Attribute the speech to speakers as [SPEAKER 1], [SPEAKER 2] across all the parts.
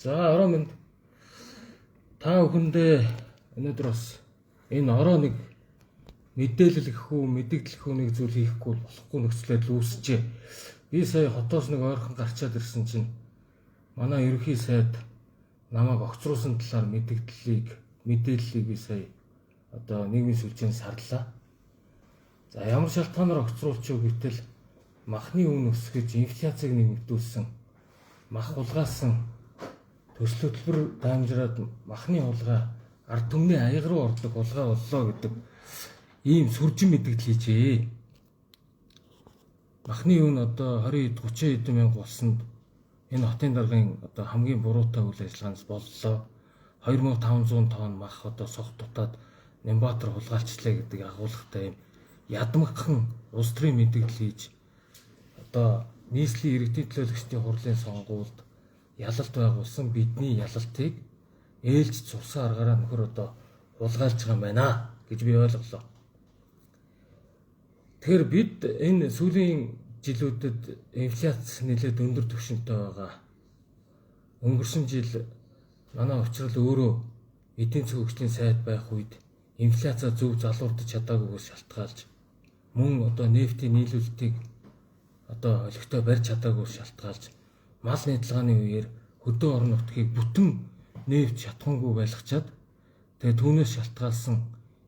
[SPEAKER 1] За, ороо минь, та бүхэндээ өнөөдөр бас энэ ороо нэг мэдээлэл гэх үү, мэдэгдэл гэх үү, нэг зүйл хийхгүй болохгүй нөхцөл байдал үүсчээ. Би сая хотоос нэг ойрхон гарчаад ирсэн чинь манай ерөнхий сайд намайг огцруулсан талаар мэдээллийг би сая одоо нийгмийн сүлжээнд сарлаа. За, ямар шалтгаанаар огцруулчих вэ гэтэл махны үн өсгөж, инфляцийг нэмэгдүүлсэн, мах хулгайлсан, төсөл хөтөлбөр дамжираад махны хулгай ард түмний аяга руу ордог хулгай боллоо гэдэг ийм сүржин мэдэгдэл хийжээ. Махны үн одоо 20 30 хэдэн мянга болсонд энэ хотын даргын одоо хамгийн буруутай үйл ажиллагаанаас боллоо. 2500 тонн мах одоо сох дутаад Нямбатар хулгайлчлаа гэдэг агуулгатай юм ядмагхан улс төрийн мэдэгдэл хийж, одоо нийслэлийн иргэдийн төлөөлөгчдийн хурлын сонгуульд ялалт байгуулсан бидний ялалтыг ээлж цувсан аргаараа нөхөр одоо хулгайлж байгаа юм байна гэж би ойлголоо. Тэгэхээр бид энэ сүүлийн жилүүдэд инфляц нэлээд өндөр түвшинтэй байгаа. Өнгөрсөн жил манай учрал өөрөө эдийн засгийн хөгжлийн сайд байх үед инфляцаа зөв залуурдаж чадаагүйгээс шалтгаалж, мөн одоо нефтийн нийлүүлэлтийг одоо олигтой барьж чадаагүйгээс шалтгаалж, мал нядалгааны үеэр хөдөө орон нутгийг бүтэн нефть шатхуунгүй байлгачаад, тэгээ түүнээс шалтгаалсан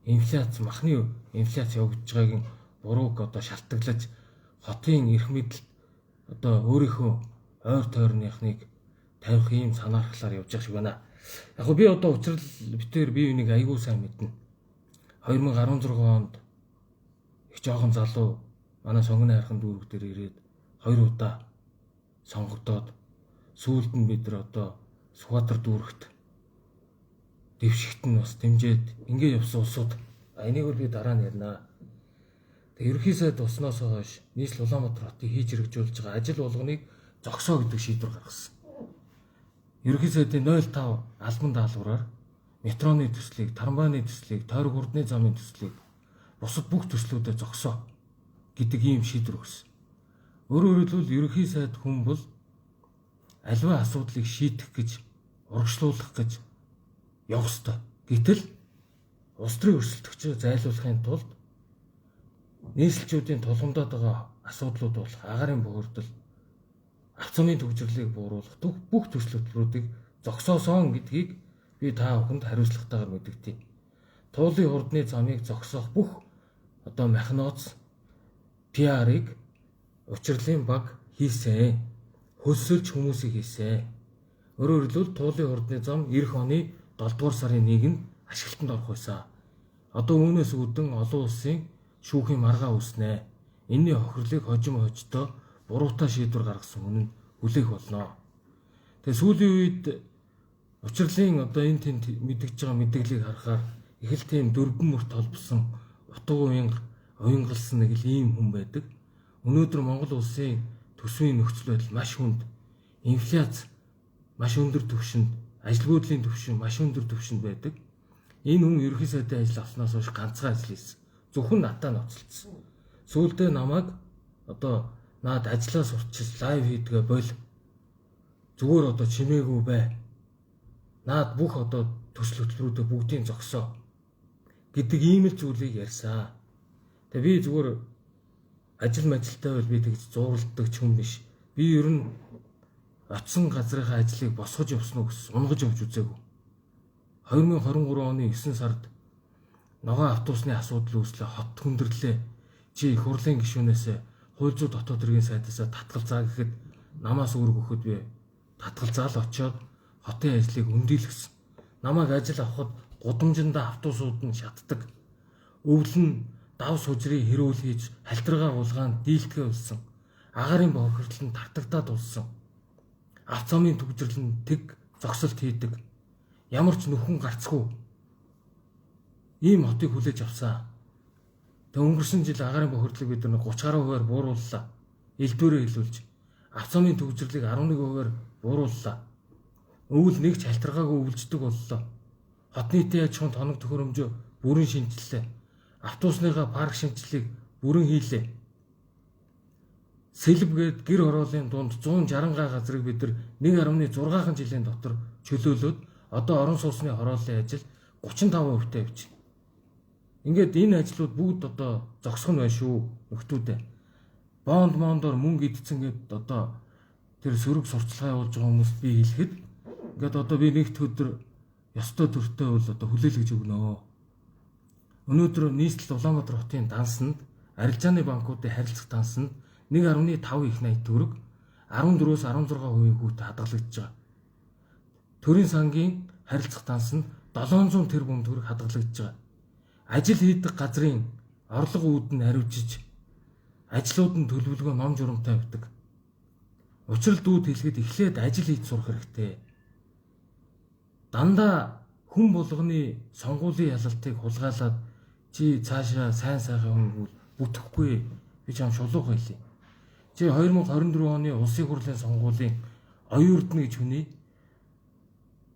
[SPEAKER 1] инфляц, махны инфляц явагдаж байгаагийн бурууг одоо шалтгаалж, хотын эрх мэдэлд одоо өөрийнхөө ойр тойрныхныг тавих ийм санаархлаар явж байгаа шиг байна. Яг би одоо учрал битээр бие биенийг айгүй сайн мэднэ. 2016 онд их жоохон залуу манай Сонгоны хайрхан дүүрэг дээр ирээд хоёр удаа сонгогдоод, сүүлд нь бид нар одоо Сүхбаатар дүүрэгт дэвшигт нь бас дэмжиж ингэ явсан улсууд, энийг бол би дараа нь ярина. Тэгээ ерөнхий сайд болсноос хойш нийслэл Улаанбаатар хотыг хийж хэрэгжүүлж байгаа ажил болгоныг зогсоо гэдэг шийдвэр гаргасан. Ерөнхий сайдын 05 албан даалгавраар метроны төслийг, трамвайны төслийг, тойрог хурдны замын төслийг, бусад бүх төслүүдэд зогсоо гэдэг ийм шийдвэр өгсөн. Өөрөөр хэлбэл, ерөнхий сайд хүн бол аливаа асуудлыг шийдэх гэж, урагшлуулах гэж явах ёстой. Гэтэл улс төрийн өрсөлдөгчөө зайлуулахын тулд нийслэлчүүдийн тулгамдаад байгаа асуудлууд болох агаарын бохирдол, авцааны төгжрлийг бууруулах бүх төсөл хөтөлбөрүүдийг зогсоосон гэдгийг би та бүхэнд хариуцлагатайгаар мэдэгдье. Туулын хурдны замыг зогсоох бүх одоо механоц PR-ыг учирлын баг хийсэн. Хөлсөлж хүмүүсийг хийсэн. Өөрөөр хэлбэл, туулын хурдны зам ирэх оны 7 дугаар сарын 1-нд ашиглалтанд орох байсан. Одоо үүнээс үүдэн олон улсын шүүхийн маргаа үүснэ. Энийний хохирлыг хожим хождоо буруутай шийдвэр гаргасан хүн нь хүлээх болно. Тэгээ сүүлийн үед учирлын одоо энэ тэнд мэдэгдэж байгаа мэдээллийг харахаар их л тийм дөрвөн мөрт холбосон, утга уянгалсан нэг л ийм хүн байдаг. Өнөөдөр Монгол улсын төсвийн нөхцөл байдал маш хүнд. Инфляц маш өндөр түвшинд, ажилгүйдлийн түвшин маш өндөр түвшинд байдаг. Энэ хүн ерөнхий сайдын ажил авснаас хойш ганцхан ажил хийсэн. Зөвхөн надаа ноцолцсон. Сүүлдээ намайг одоо наад ажлаа сурчиж live хийдгээ боль. Зүгээр одоо чимээгүй бай. Наад бүх одоо төсөл хөтөлбөрүүдээ бүгдийг зогсоо гэдэг ийм л зүйлийг ярьсан. Тэгээ би зүгээр ажил мажилтай бол би тэгж зууралдаг ч хүн биш. Би ер нь очсон газрынхаа ажлыг босгож явсан уу гэсэн унгаж явж үзээгүй. 2023 оны 9 сард ногоон автобусны асуудал үүслээ, хот хүндэрлээ. Чи их хурлын гишүүнээс, хууль зүйн дотоод хэргийн сайдасаа татгал заа гэхэд намаас үүрэг өгөхөд би татгал заал очиод хотын ажлыг өндийлгсэн. Намайг ажил авахад гудамжиндаа автобусууд нь шатдаг. Өвөл нь дав сужрыг хэрүүл хийж халтиргаа гулгаанд дийлдэхээ болсон. Агаарын бохирдол нь тартагдаад болсон. Авцаамын түгжрэл нь тэг зогсолт хийдэг. Ямар ч нөхөн гарцгүй. Ийм хотыг хүлээж авсан. Тэг өнгөрсөн жил агаарын бохирдлыг бид нар 30 гаруй хувиар буурууллаа. Элдвэрээ хэлүүлж авцаамын түгжрлийг 11%-аар буурууллаа. Өвөл нэг ч халтиргаагүй өвлждөг боллоо. Хот нийтийн аж ахуйн тоног төхөөрөмжөө бүрэн шинэчлэлээ. Автобусныхаа парк шинэчлэлийг бүрэн хийлээ. Сэлб гээд гэр хороолын дунд 160 га газрыг бид нар 1.6 жилийн дотор чөлөөлөөд одоо орон сууцны хорооллын ажил 35% та явж байна. Ингээд энэ ажлууд бүгд одоо зогсох нь байна шүү нөхдүүдээ. Бонд мондоор мөнгө идсэн гэд одоо тэр сөрөг сурталчилгаа явуулж байгаа хүмүүст би хэлэхэд ингээд одоо би нэгд өдөр ёстой төртөө бол одоо хүлээлгэж өгнө. Өнөөдөр нийслэл Улаанбаатар хотын дансанд арилжааны банкуудын харилцах дансанд 1.5 их 80 төгрөг 14-өөс 16% хүүтэй хадгалагдаж байгаа. Төрийн сангийн харилцах дансанд 700 тэрбум төгрөг хадгалагдаж байгаа. Ажил хийдэг газрын орлого үүд нь хариуцж ажлууд нь төлөвлөгөө ном журамтай явдаг. Учрал дүүд хэлэхэд эхлээд ажил хийж сурах хэрэгтэй. Дандаа хүн болгоны сонгуулийн ялалтыг хулгайлаад чи цаашаа сайн сайхан хүн бол бүтэхгүй, би чам шулуух байлээ. Чи 2024 оны улсын хурлын сонгуулийн оюун эрдэнэ гэж хүний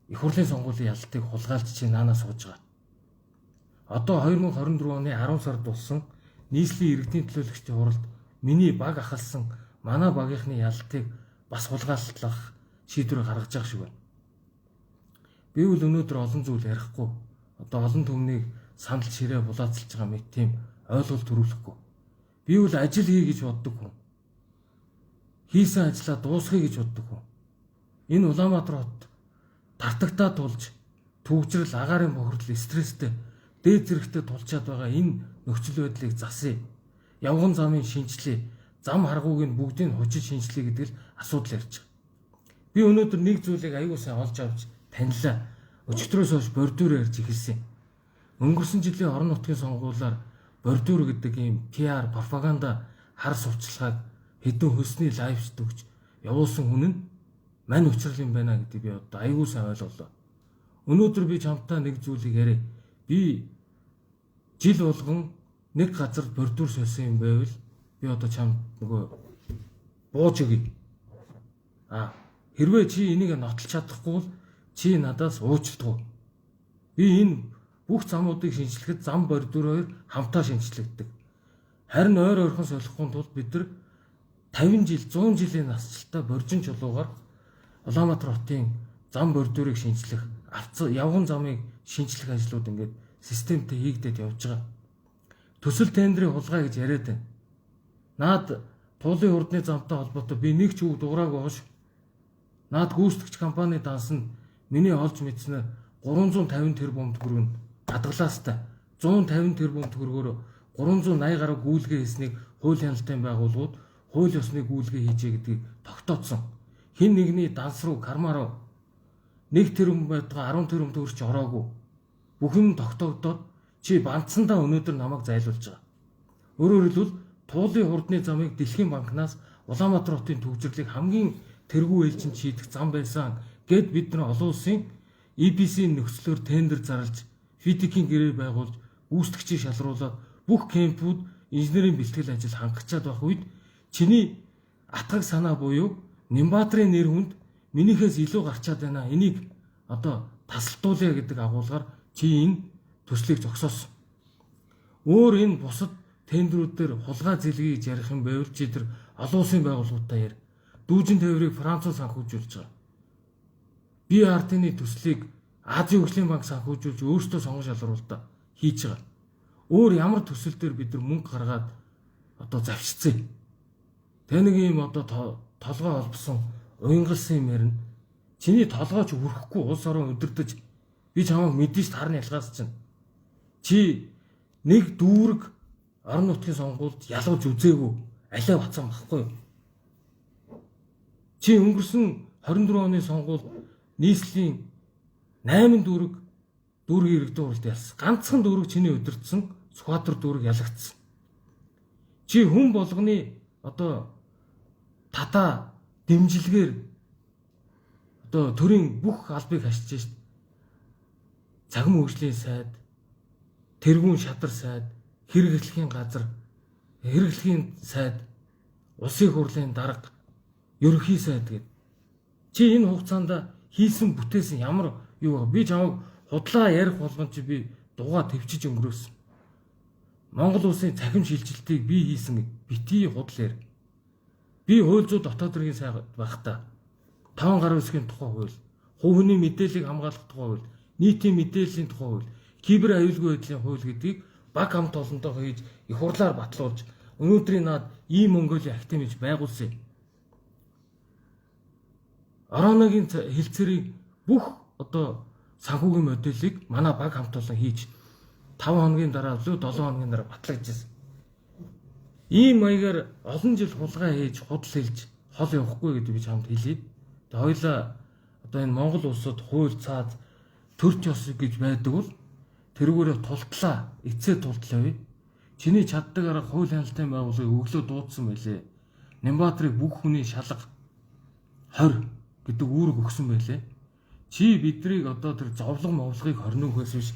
[SPEAKER 1] их хурлын сонгуулийн ялалтыг хулгайлж чи наанаа сууж байгаа. Одоо 2024 оны 10 сард болсон нийслэлийн иргэдийн төлөөлөгчдийн хуралд миний баг ахалсан манай багийнхны ялалтыг бас хулгайлах шийдвэр гаргаж байгаа шиг байна. Би бол өнөөдөр олон зүйл ярихгүй. Одоо олон түмнийг санал ширээ булаацалж байгаа мэт тийм ойлголт төрүүлэхгүй. Би бол ажил хий гэж боддог хүн. Хийсэн ажлаа дуусгая гэж боддог хүн. Энэ Улаанбаатар хот тартагтаа тулж түгжрэл, агаарын бохирдол, стресстэй дээд зэрэгтэй тулчаад байгаа энэ нөхцөл байдлыг засъя. Явган замын шинжлэе, зам харгууг нь бүгдийг хучиж шинжлэе гэдэг л асуудал ярьж байгаа. Би өнөөдөр нэг зүйлийг аягүй сайн олж авч танилаа. Өчигдрөөс хойш бордюр ярьж эхэлсэн. Өнгөрсөн жилийн орон нутгийн сонгуулиар бордюр гэдэг ийм PR пропаганда хар сурталчилгааг хэдэн хөлсний лайвст өгч явуулсан хүн нь мань учрал юм байна гэдгийг би одоо аягүй сайн ойлголоо. Өнөөдөр би чамтай нэг зүйлийг яриа. Би жил болгон нэг газар бордюр сольсон юм байвал би одоо чамд нөгөө бууж өгье. А хэрвээ чи энийг нотолж чадахгүй бол чи надаас уучлах. Би энэ бүх замуудыг шинжлэхэд зам бордюр хоёр хамтаа шинжлэгддэг. Харин ойр ойрхон солихгүй тулд бид нар 50 жил, 100 жилийн насжилтаа боржин чулуугаар Улаанбаатар хотын зам бордюрыг шинжлэх, явган замыг шинжлэх ажлууд ингээд системтэй хийгдээд явж байгаа. Төсөл тендрийн хулгай гэж яриад байна. Наад туулын хурдны замтай холбоотой би нэг ч үг дуурайг байгаа ш. Наад гүйцэтгэгч компани данс нь миний олж мэдснээр 350 тэрбум төгрөг нь хадгалаастай 150 тэрбум төгрөгөөр 380 гаруй гүйлгээ хийснийг хууль хяналтын байгууллагууд хууль ёсны гүйлгээ хийжээ гэдгийг тогтооцсон. Хин нэгний данс руу, карма руу 1 тэрбум байтугай 10 тэрбум төгрөг ч ороогүй. Бүх юм тогтоогдоод чи бандсандаа өнөөдөр намайг зайлуулж байгаа. Өөрөөр хэлбэл туулын хурдны замыг Дэлхийн банкнаас Улаанбаатар хотын төвжирлийг хамгийн тэргүй ээлжинд шийдэх зам байсан гэд бид нар олон улсын EPC нөхцлөөр тендер зарлж, физикийн гэрээ байгуулж, гүйцэтгэгчийг шалруулад бүх кемпүүд инженерийн бэлтгэл ажил хангачаад байх үед чиний атгаг санаа буюу Нямбатрын нэр хүнд минийхээс илүү гарчаад байна. Энийг одоо тасалдуулъя гэдэг агуулгаар чи энэ төслийг зогсоосон. Өөр энэ бусад тендрүүд дээр хулгай зэлгэе гэж ярих юм байвал чи тэр олон улсын байгууллагуудтай яар. Дүүжин тээврийг Француз санхүүжүүлж байгаа. BRT-ний төслийг Азийн хөгжлийн банк санхүүжүүлж өөрсдөө сонгон шалруулалтаа хийж байгаа. Өөр ямар төсөл дээр бид нар мөнгө гаргаад одоо завчцсан. Тэ нэг юм одоо толгой холбосон уянгалсан юм ярина. Чиний толгойч өрөхгүй улс орон өдөрдөж би чамайг мэдэн ш тарны ялгаас чинь. Чи нэг дүүрэг орон нутгийн сонгуульд ялгаж үзээгүй алиа батсан байхгүй юу? Чи өнгөрсөн 24 оны сонгуульд нийслэлийн 8 дүүрэг дүүргийн иргэдийн хуралд ялсан. Ганцхан дүүрэг чиний удирдсан Сүхбаатар дүүрэг ялагдсан. Чи хүн болгоны одоо татаа дэмжилгээр одоо төрийн бүх албыг хашиж шít. Цахим хөгжлийн сайд, тэргүүн шадар сайд, хэрэглэхийн газар, хэрэглэхийн сайд, улсын хурлын дарга, ерөнхий сайд гэд. Чи энэ хугацаанд хийсэн бүтээсэн ямар юу вэ? Би чамайг худлаа ярих болгон чи би дугаа төвчиж өнгөрөөсөн. Монгол улсын цахим шилжилтийг би хийсэн бити худал ярь. Би хууль зүйн дотоод хэргийн сайд байхдаа 5 гаруй хэсгийн тухай хууль, хувь хүний мэдээллийг хамгаалах тухай хууль, нийтийн мэдээллийн тухай хууль, кибер аюулгүй байдлын хууль гэдгийг баг хамт олонтойгоо хийж их хурлаар батлуулж өнөөдрийн наад ийм Монголын академи гэж байгуулсан юм. Ороногийн хэлцээрийн бүх одоо санхүүгийн моделийг манай баг хамт олон хийж 5 хоногийн дараа лөө 7 хоногийн дараа батлагдчихсан. Ийм маягаар олон жил хулгай хийж, худал хэлж хол явахгүй гэдэг би чамд хэлье. Тэгээ хоёлаа одоо энэ Монгол улсад хууль цаад төрч ёс гэж байдаг бол тэрүүгээрээ тултлаа, эцээ тултлаа вэ. Чиний чаддаг арга хууль хяналтын байгууллагыг өглөө дуудсан байлээ. Нямбатрыг бүх хүний шалга 20 гэдэг үүрэг өгсөн байлээ. Чи бидрийг одоо тэр зовлон мовлогыг хорнохоос биш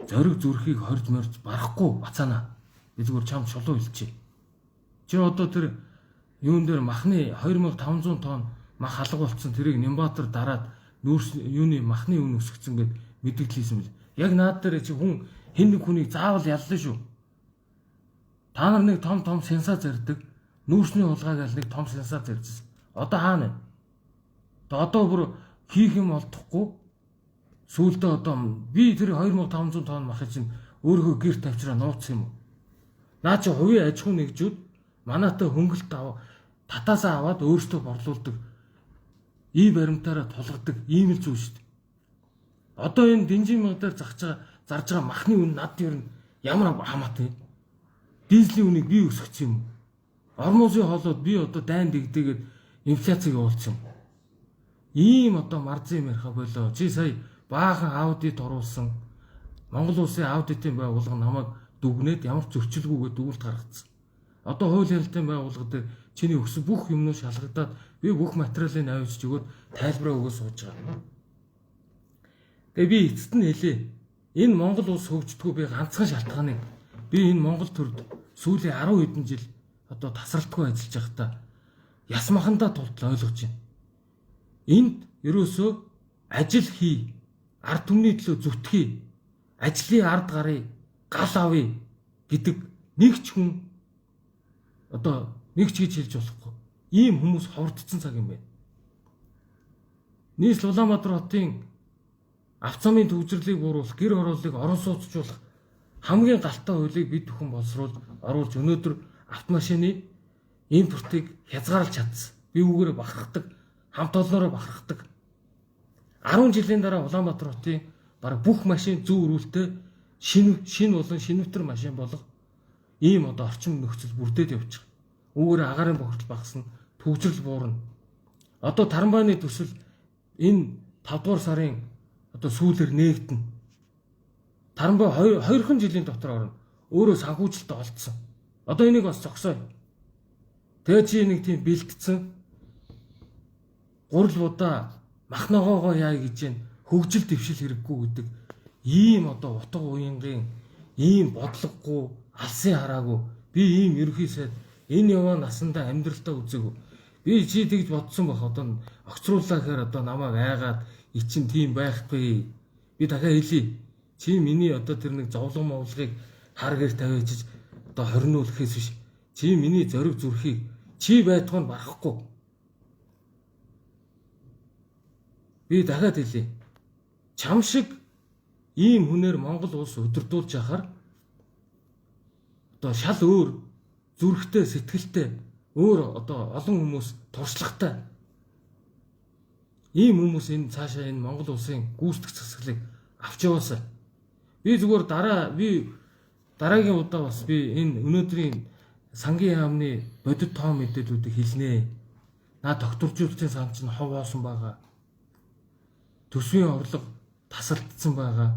[SPEAKER 1] зориг зүрхийг хорж морж барахгүй бацаана. Би зүгээр чамд шулуу хэлчихье. Чи одоо тэр юун дээр махны 2500 тонн мах алга болцсон тэрийг Нямбатар дараад нүүрс юуны махны үн өсгцэн гэд мэдгдлээсэн мэл. Яг наад дээр чи хүн хэн нэг хүнийг заавал яллаа шүү. Та нар нэг том том сенсац ярьдаг. Нүүрсний хулгайг аль нэг том сенсац ярьжсэн. Одоо хаана вэ? Одоо бүр хийх юм олдохгүй сүүлдээ одоо би тэр 2500 тонн махыг чинь өөрийнхөө гэр тавьчраа нууцсан юм уу? Наа чи хувийн аж ахуй нэгжүүд манайтай хөнгөлт ав татаасаа аваад өөрсдөө борлуулдаг ий баримтаараа тулгадаг ийм л зүйл шүү дээ. Одоо энэ дэнжин магдаар зарж байгаа махны үн над ер нь ямар хамаатай юм? Дизелийн үнийг би өсгөсөн юм. Ормозын хоолойд би одоо дайн дэгдэгээд инфляцийг явуулсан юм. Ийм одоо марзын юм яриха болоо. Чи сая баахан аудит оруулсан. Монгол улсын аудитын байгууллага намайг дүгнээд ямар ч зөрчилгүйгээр дүгнэлт гаргацсан. Одоо хууль хяналтын байгууллага дээр чиний өгсөн бүх юмнууд шалгагдаад би бүх материалыг авчиж өгөөд тайлбараа өгөө сууж байгаа. Тэгээ би эцэст нь хэлье. Энэ Монгол улс хөгждгөө би ганцхан шалтгааныг би энэ Монгол төрд сүүлийн 10 хэдэн жил одоо тасралтгүй ажиллаж байхдаа яс махандаа тултал ойлгож байна. Энд ерөөсөө ажил хий, ард түмний төлөө зүтгэе, ажлын ард гарыг гал авъя гэдэг нэг ч хүн одоо нэг ч гэж хэлж болохгүй. Ийм хүмүүс ховордсон цаг юм байна. Нийслэл Улаанбаатар хотын авцаамын төвжирлийг бууруулах, гэр хорооллыг орон сууцжуулах хамгийн галтай хуулийг бид бүхэн боловсруулж оруулж өнөөдөр автомашины импортыг хязгаарлаж чадсан. Би үүгээрээ бахархдаг, хамт олноороо бахархдаг. 10 жилийн дараа Улаанбаатар хотын бараг бүх машин зүү өрүүлтэй шинэ болон шинэвтер машин болох ийм одоо орчин нөхцөл бүрдээд явж байгаа. Үүгээр агаарын бохирдол багасна, төвжирэл буурна. Одоо Тарамбааны төсөл энэ 5 дугаар сарын одоо сүүлээр нээгдэнэ. Тарамбай 2 жилийн дотор орно. Өөрөө санхүүжилтөд олдсон. Одоо энийг бас зогсооё. Тэгээ чи нэг тийм бэлтцэн гурал будаа мах ногоогоо яа гэж юм хөгжил дэвшил хэрэггүй гэдэг ийм одоо утга уянгийн ийм бодлогогүй алсын хараагүй би ийм ерөнхий сайд энэ яваа насандаа амьдралтаа үзээгүй. Би чи тэгж бодсон байх одоо огцрууллаа гэхээр одоо намайг айгаад и чин тийм байхгүй. Би дахиад хэлье. Чи миний одоо тэр нэг зовлон мовлогыг хар гэр тавиачиж одоо хорниулахээс биш. Чи миний зориг зүрхийг чи байтугай нь барахгүй. Би дахиад хэлье. Чам шиг ийм хүнээр Монгол улс удирдуулж яхаар одоо шал өөр зүрхтэй сэтгэлтэй өөр одоо олон хүмүүс туршлагатай ийм хүмүүс энэ цаашаа энэ Монгол улсын гүйцэтгэх засаглалыг авч яваасаа. Би зүгээр дараагийн удаа бас би энэ өнөөдрийн сангийн яамны бодит тоон мэдээллүүдийг хэлнэ. Наа докторжуулалтын сан чинь хов хоосон байгаа. Төсвийн орлого тасалдсан байгаа.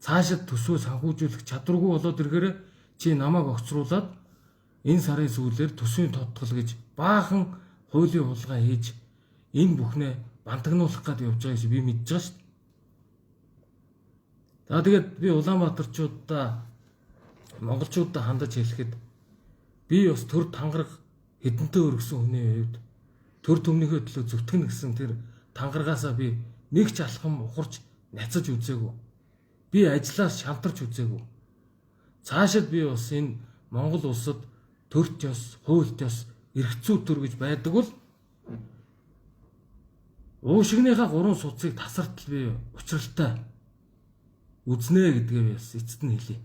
[SPEAKER 1] Цаашид төсвөө санхүүжүүлэх чадваргүй болоод ирэхээр чи намайг огцруулад энэ сарын сүүлээр төсвийн тодтгол гэж баахан хуулийн хулгай хийж энэ бүхнээ бантагнуулах гээд явж байгааг би мэдж байгаа шүү дээ. За тэгээд би Улаанбаатарчуудаа монголчуудаа хандаж хэлэхэд би бас төр тангараг хэдэнтэй өргөсөн хүний хувьд төр түмнийхээ төлөө зүтгэнэ гэсэн тэр тангаргаасаа би нэг ч алхам ухарч няцаж үзээгүй. Би ажлаас шантарч үзээгүй. Цаашид би бас энэ Монгол улсад төрт ёс, хуульт ёс Эргэцүү төр гэж байдаг бол уушигныхаа гурван судсыг тасартал би учралтай үзнэ гэдгээ би бас эцэст нь хэлье.